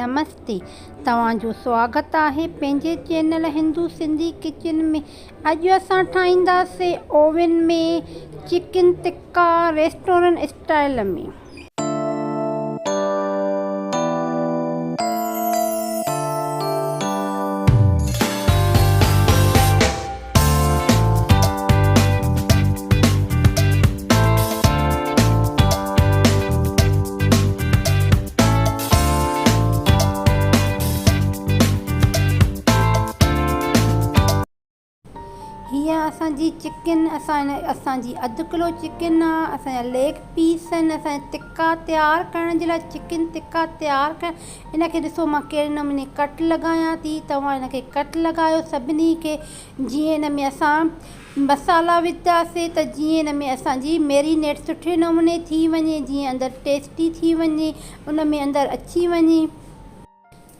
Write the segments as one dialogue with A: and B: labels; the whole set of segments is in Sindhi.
A: نمستي توهان جو سواگت آهي پنهنجي چينل هندو سنڌي ڪچن ۾. اڄ اسان ٺاهينداسين oven ۾ chicken tikka restaurant style ۾. هيء اسان جي چڪن اسان اسان جي اڌ ڪلو چڪن آ اسان جا ليگ پيس آهن اسان جا تڪا تيار ڪرڻ جي لاء چڪن تڪا تيار ڪرڻ ان کي ڏسو مان ڪهڙي نموني ڪٽ لڳايان ٿي توهان ان کي ڪٽ لڳايو سڀني کي جيئن ان ۾ اسان مصالحا وجهنداسين ته جيئن ان ۾ اسان جي ميرينيٽ سٺي نموني ٿي وڃي جيئن اندر ٽيسٽي ٿي وڃي ان ۾ اندر اچي وڃي.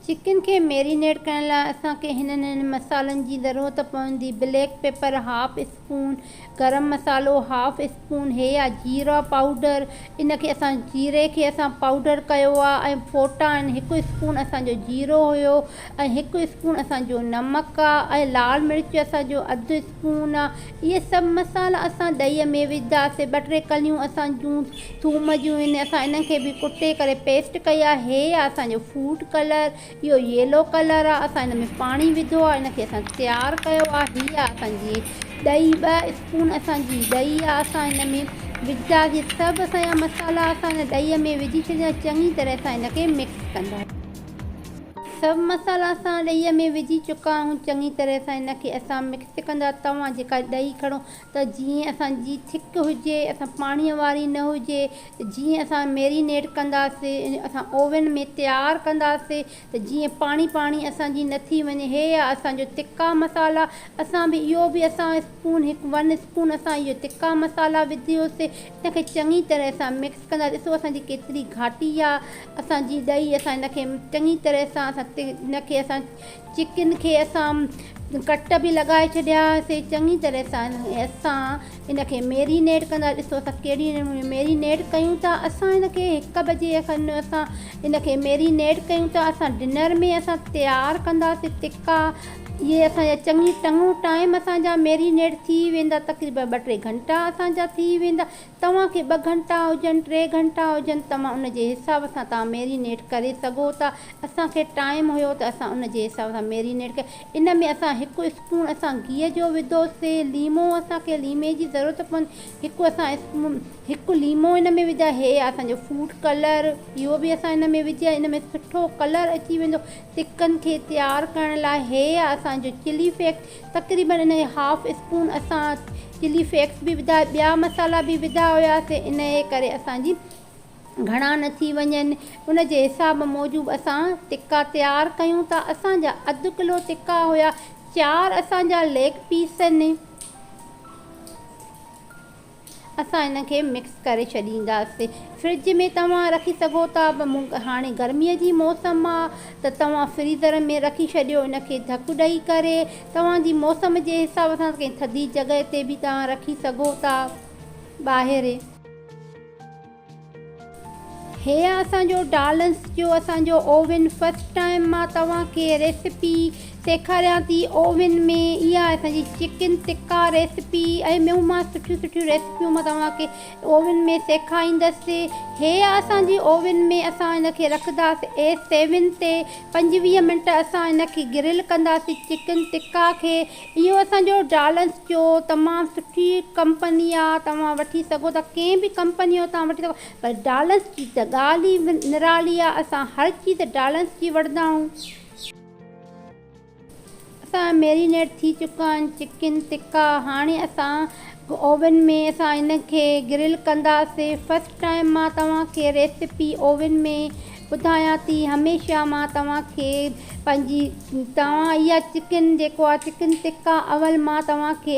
A: چڪن کي ميرينيٽ ڪرڻ لاء اسان کي هنن هنن مصالحن جي ضرورت پوندي، بليڪ پيپر هاف اسپون، گرم مصالحو هاف اسپون، هي آ جيرا پائوڊر، ان کي اسان جيري کي اسان پائوڊر ڪيو آ ۽ ڦوٽا آهن هڪ اسپون اسان جو جيرو هيو ۽ هڪ اسپون اسان جو نمڪ آ ۽ لال مرچ اسان جو اڌ اسپون آ. اهي سڀ مصالحا اسان ڏهيء ۾ وجهنداسين. ٻه ٽي ڪليون اسان جون ٿوم جون آهن اسان انهن کي به ڪٽي ڪري پيسٽ ڪئي آهي. هي آهي اسان جو فوڊ ڪلر اهو ييلو ڪلر آهي اسان ان ۾ پاڻي وڌو آهي ان کي اسان تيار ڪيو آهي. هي آهي اسان جي ڏهي ٻه اسپون اسان جي ڏهي آهي اسان ان ۾ وجهنداسين. سڀ اسان جا مصالحا اسان ان ڏهيء ۾ وجهي ڇڏيندا چڱي طرح سان ان کي مڪس ڪندا. سڀ مصالحا اسان ڏهيء ۾ وجهي چڪا آهيون چڱي طرح سان ان کي اسان مڪس ڪندا توهان جيڪا ڏهي کڻو ته جيئن اسان جي ٿڪ هجي اسان پاڻيء واري نه هجي ته جيئن اسان ميرينيٽ ڪنداسي اسان اوون ۾ تيار ڪنداسي ته جيئن پاڻي پاڻي اسان جي نه ٿي وڃي هي آ اسان جو تڪا مصالحا اسان به اهو به اسان اسپون هڪ ون اسپون اسان اهو تڪا مصالحا وڌيوسي ان کي چڱي طرح سان مڪس ڪندا ڏسو اسان جي ڪيتري گهاٽي آ اسان جي ڏهي اسان ان کي چڱي طرح سان اسان ان کي اسان چڪن کي اسان ڪٽ به لڳائي ڇڏيا سي چڱي طرح سان اسان ان کي ميرينيٽ ڪندا ڏسو اسان ڪهڙي نموني ميرينيٽ ڪيون ٿا اسان ان کي هڪ بجي کن اسان ان کي ميرينيٽ ڪيون ٿا اسان ڊنر ۾ اسان تيار ڪنداسي تکا اهي اسان جا چڱي چڱو ٽائيم اسان جا ميرينيٽ ٿي ويندا تقريبن ٻه ٽي گهنٽا اسان جا ٿي ويندا توهان کي ٻه گهنٽا هجن ٽي گهنٽا هجن توهان ان جي حساب سان توهان ميرينيٽ ڪري سگهو ٿا اسان کي ٽائيم هيو ته اسان ان جي حساب سان ميرينيٽ ڪيو ان ۾ اسان هڪ اسپون اسان گيهه جو وڌو سي ليمو اسان کي ليمي جي ضرورت پوندي هڪ اسان اسپون هڪ ليمو ان ۾ وجها هي اسان جو فوڊ ڪلر اهو به اسان ان ۾ وجهي ان ۾ سٺو ڪلر اچي ويندو ٽڪن کي تيار ڪرڻ لاء هي اسان جو چلي فليڪس تقريبن ان جي هاف اسپون اسان چلي فليڪس به وڌا ٻيا مصالحا به وڌا هياسي ان جي ڪري اسان جي گهڻا نه ٿي وڃن ان جي حساب موجب اسان ٽڪا تيار ڪيون ٿا اسان جا اڌ ڪلو ٽڪا هيا چار اسان جا ليگ پيس آهن. اسان ان کي مڪس ڪري ڇڏينداسين فرج ۾ توهان رکي سگهو ٿا هاڻي گرمي جي موسم آ ته توهان فريزر ۾ رکي ڇڏيو ان کي ڍڪ ڏئي ڪري توهان جي موسم جي حساب سان ڪنهن ٿڌي جڳهه تي به توهان رکي سگهو ٿا ٻاهر. هي آ اسان جو ڊالنس جو اسان جو اوون فرسٽ ٽائيم مان توهان کي ريسپي سيکاريان ٿي اوون ۾ اها اسان جي چڪن ٽڪا ريسپي ۽ ٻيون مان سٺيون سٺيون ريسپيون مان توهان کي اوون ۾ سيکاريندس هي آ اسان جي اوون ۾ اسان ان کي رکنداس اي سيون تي 25 منٽ اسان ان کي گرل ڪنداسين چڪن ٽڪا کي اهو اسان جو ڊالنس جو تمام سٺي ڪمپني آ توهان وٺي سگهو ٿا ڪنهن به ڪمپني جو توهان وٺي سگهو پر ڊالنس جي ته ڳالهه ئي نرالي آ اسان هر چيز ڊالنس جي وٺندا آهيون. اسان جا ميرينيٽ ٿي چڪا آهن چڪن ٽڪا هاڻي اسان اوون ۾ اسان ان کي گرل ڪنداسي فرسٽ ٽائيم مان توهان کي ريسپي اوون ۾ ٻڌايان ٿي هميشه مان توهان کي پنهنجي توهان اها چڪن جيڪو آهي چڪن ٽڪا اول مان توهان کي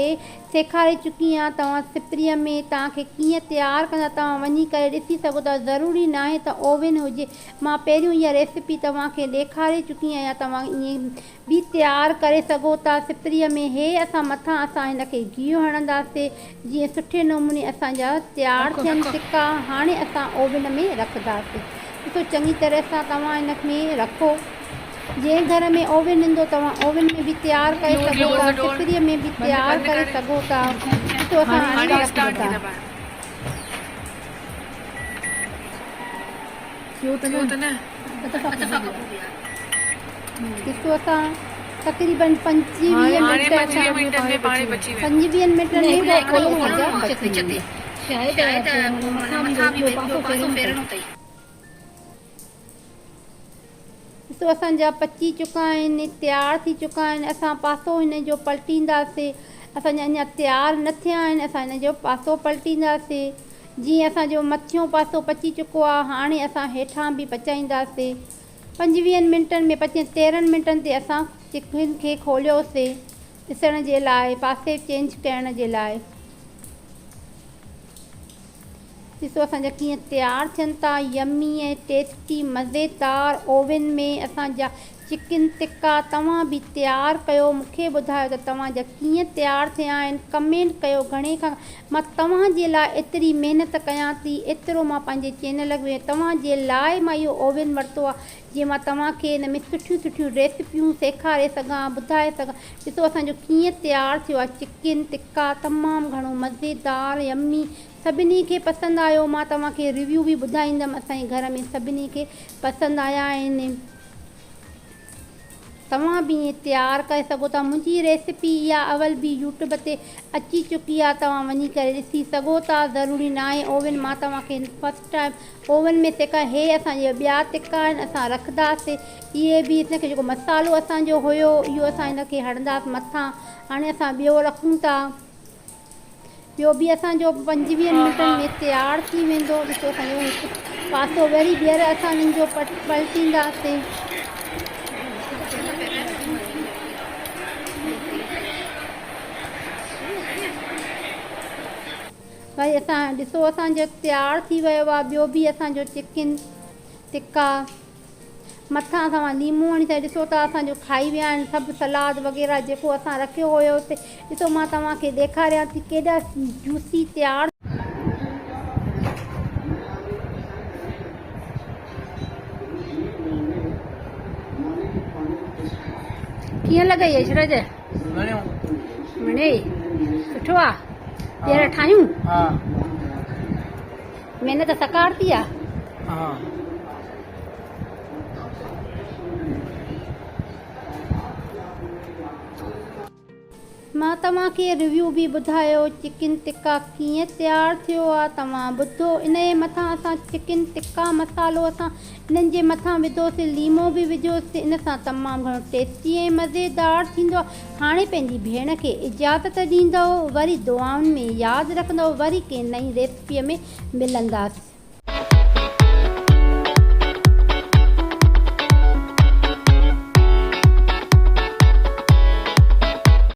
A: سيکاري چڪي آهيان توهان سپريء ۾ توهان کي ڪيئن تيار ڪندا توهان وڃي ڪري ڏسي سگهو ٿا ضروري ناهي ته اوون هجي مان پهريون اها ريسپي توهان کي ڏيکاري چڪي آهيان توهان ائين به تيار ڪري سگهو ٿا سپريء ۾ هي اسان مٿان اسان هن کي گيهه هڻنداسي جيئن سٺي نموني اسان جا تيار ٿين ٽڪا هاڻي اسان اوون ۾ رکنداسي. ڏسو چڱي طرح سان توهان ان ۾ رکو. جنهن گهر ۾ اوون هوندو توهان اوون ۾ به تيار ڪري سگهو ٿا سپري ۾ به تيار ڪري سگهو ٿا. ڏسو اسان هاڻي رکون ٿا. ڏسو اسان تقريبن 25 منٽن ۾ پچي ويندو. ڏسو اسان جا پچي چڪا آهن تيار ٿي چڪا آهن اسان پاسو هن جو پلٽينداسي اسان جا اڃا تيار نه ٿيا آهن اسان هن جو پاسو پلٽينداسي جيئن اسان جو مٿيون پاسو پچي چڪو آهي هاڻي اسان هيٺان به پچائينداسي پنجويهن منٽن ۾ پچي تيرهن منٽن تي اسان چڪن کي کوليوسي ڏسڻ جي لاء پاسي چينج ڪرڻ جي لاء. ڏسو اسان جا ڪيئن تيار ٿين ٿا يمي ۽ ٽيسٽي مزيدار اوون ۾ اسان جا چڪن تڪا توهان به تيار ڪيو مونکي ٻڌايو ته توهان جا ڪيئن تيار ٿيا آهن ڪمينٽ ڪيو گهڻي کان مان توهان جي لاء ايتري محنت ڪيان ٿي ايترو مان پنهنجي چينل ۾ توهان جي لاء مان اهو اوون ورتو آهي جيئن مان توهان کي ان ۾ سٺيون سٺيون ريسپيون سيکاري سگهان ٻڌائي سگهان ڏسو اسان جو ڪيئن تيار ٿيو آهي چڪن تڪا تمام گهڻو مزيدار يمي سڀني کي پسند آيو مان توهان کي ريويو به ٻڌائيندم اسان جي گهر ۾ سڀني کي پسند آيا آهن توهان به ائين تيار ڪري سگهو ٿا منهنجي ريسپي اها اول به يوٽيوب تي اچي چڪي آهي توهان وڃي ڪري ڏسي سگهو ٿا ضروري ناهي اوون مان توهان کي فرسٽ ٽائيم اوون ۾ سيڪا هي اسان جا ٻيا تڪا آهن اسان رکنداسي اهي به ان کي جيڪو مصالحو اسان جو هيو اهو اسان ان کي هڻنداس مٿان هاڻي اسان ٻيو رکون ٿا ٻيو به اسان جو پنجويهن منٽن ۾ تيار ٿي ويندو ڏسو اسان جو هڪ پاسو وري ٻيهر اسان ان جو پلٽينداسي. وري اسان ڏسو اسان جو تيار ٿي ويو آ ٻيو به اسان جو چڪن ٽڪا مٿان اسان ليمو هڻي ڇڏيو ڏسو ته اسان جو کائي ويا آهن سڀ سلاد وغيره جيڪو اسان رکيو هيو سي ڏسو مان توهان کي ڏيکاريان ٿي ڪيڏا جوسي تيار ڪيئن لڳئي عشرت؟
B: وڻيو.
A: وڻيئي سٺو آ ٻيهر ٺاهيون؟
B: ها.
A: محنت سڪارتي آ؟
B: ها.
A: مان توهان کي ريويو به ٻڌايو چڪن ٽڪا ڪيئن تيار ٿيو آ توهان ٻڌو ان جي مٿان اسان چڪن ٽڪا مصالحو اسان انهن جي مٿان وڌوسي ليمو به وجهوسي ان سان تمام گهڻو ٽيسٽي ۽ مزيدار ٿيندو آ هاڻي پنهنجي ڀيڻ کي اجازت ڏيندؤ وري دعائن ۾ ياد رکندؤ وري ڪنهن نئين ريسپي ۾ ملنداسين.